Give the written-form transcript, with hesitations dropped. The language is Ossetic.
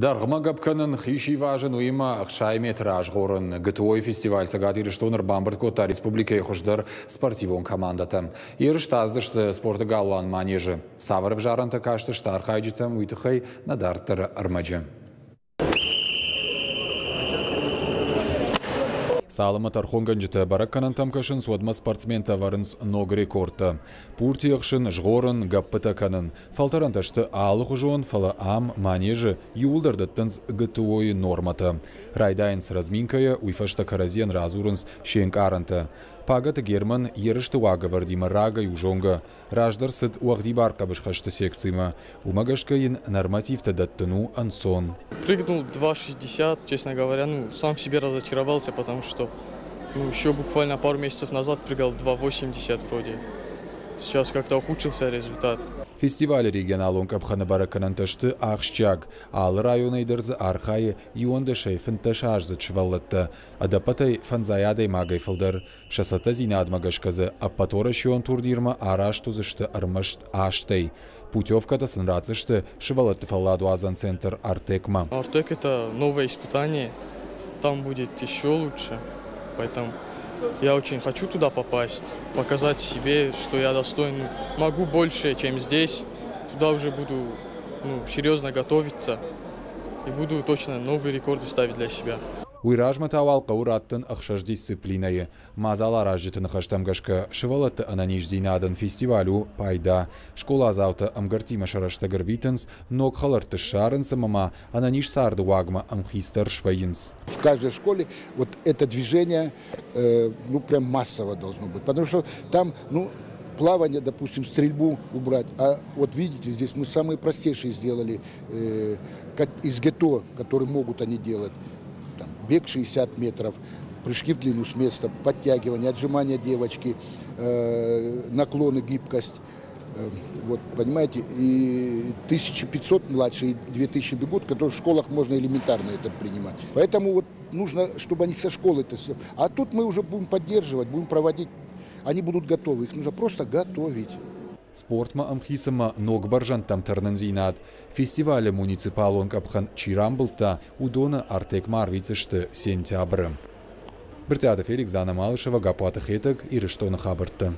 Дӕргъмӕ гӕпп кӕнын, хи сивазын, уыимӕ 60 метры азгъорын. ГТО-йы фестиваль Цӕгат Ирыстоны ӕрбамбырд кодта республикӕйы хуыздӕр спортивон командӕтӕ. Ерыстӕ ацыдысты спорты галуан Манежы. Цавӕр ӕвзарӕнтӕ кастысты архайджытӕм, уый тыххӕй нӕ дарддӕры ӕрмӕджы. Цалынмӕ тӕрхонгӕнджытӕ бӕрӕггӕнӕнтӕм кӕсынц, уӕдмӕ спортсментӕ ӕвӕрынц ног рекордтӕ. Пурти ӕхсын, згъорын, гӕппытӕ кӕнын. Фӕлтӕрӕнтӕ сты алыхуызон, фӕлӕ ам, манежы, иууылдӕр дӕттынц ГТО-йы нормӕтӕ. Райдайынц разминкӕйӕ, уый фӕстӕ кӕрӕдзийӕн радзурынц се нкъарӕнтӕ. Пагӕты Герман ерысты уагӕвӕрдимӕ рагӕй у зонгӕ. Раздӕр цыд уӕгъдибар хъӕбысхӕсты секцимӕ. Уымӕ гӕсгӕ йын нормативтӕ дӕттын у ӕнцон. Прыгнул 2,60, честно говоря, ну, сам в себе разочаровался, потому что, ну, еще буквально пару месяцев назад прыгал 2,80 вроде. Сейчас как-то ухудшился результат. Фестивалы регионалон къӕпхӕны бӕрӕггӕнӕнтӕ сты ахсджиаг. Алы районӕй дӕр дзы архайы 11-ӕй 15 аздзыд сывӕллӕттӕ. Ӕдӕппӕтӕй фӕндзай адӕймагӕй фылдӕр. Сӕ цӕттӕдзинадмӕ гӕсгӕ дзы ӕппӕтуӕрӕсеон турнирмӕ арӕзт уыдзысты ӕрмӕст астӕй. Путевкӕтӕ сын ратдзысты сывӕллӕтты фӕлладуадзӕн центр «Артек»-мӕ. «Артек» — это новое испытание, там будет еще лучше, поэтому я очень хочу туда попасть, показать себе, что я достоин, могу больше, чем здесь. Туда уже буду, ну, серьезно готовиться и буду точно новые рекорды ставить для себя. Уый размӕ та уал хъӕуы раттын ӕхсӕз дисциплинӕйы. Мадзаларазджыты ныхӕстӕм гӕсгӕ, сывӕллӕтты ӕнӕниздзинадӕн фестиваль у пайда. Скъоладзаутӕ ӕмгӕрттимӕ сӕ рӕстӕг ӕрвитынц, ног хӕлӕртты ссарынц ӕмӕ ма ӕнӕниз царды уагмӕ ӕмхицдӕр свӕййынц. В каждой школе вот это движение ну, прям массово должно быть. Потому что там, ну, плавание, допустим, стрельбу убрать. А вот видите, здесь мы самые простейшие сделали из ГТО, которые могут они делать. Там, бег 60 метров, прыжки в длину с места, подтягивание, отжимания девочки, наклоны, гибкость. Вот, понимаете, и 1500 младшие, и 2000 бегут, которые в школах можно элементарно это принимать. Поэтому вот нужно, чтобы они со школы это все. А тут мы уже будем поддерживать, будем проводить. Они будут готовы, их нужно просто готовить. Спортмӕ ӕмхиц ӕмӕ ног бӕрзӕндтӕм тырнындзинад. Фестивалы муниципалон къӕпхӕн чи рамбылдта, уыдоны Артекмӕ арвитдзысты сентябры. Брытъиаты Феликс, Дана Малышева, Гаппуаты Хетӕг, Ирыстоны хабӕрттӕ.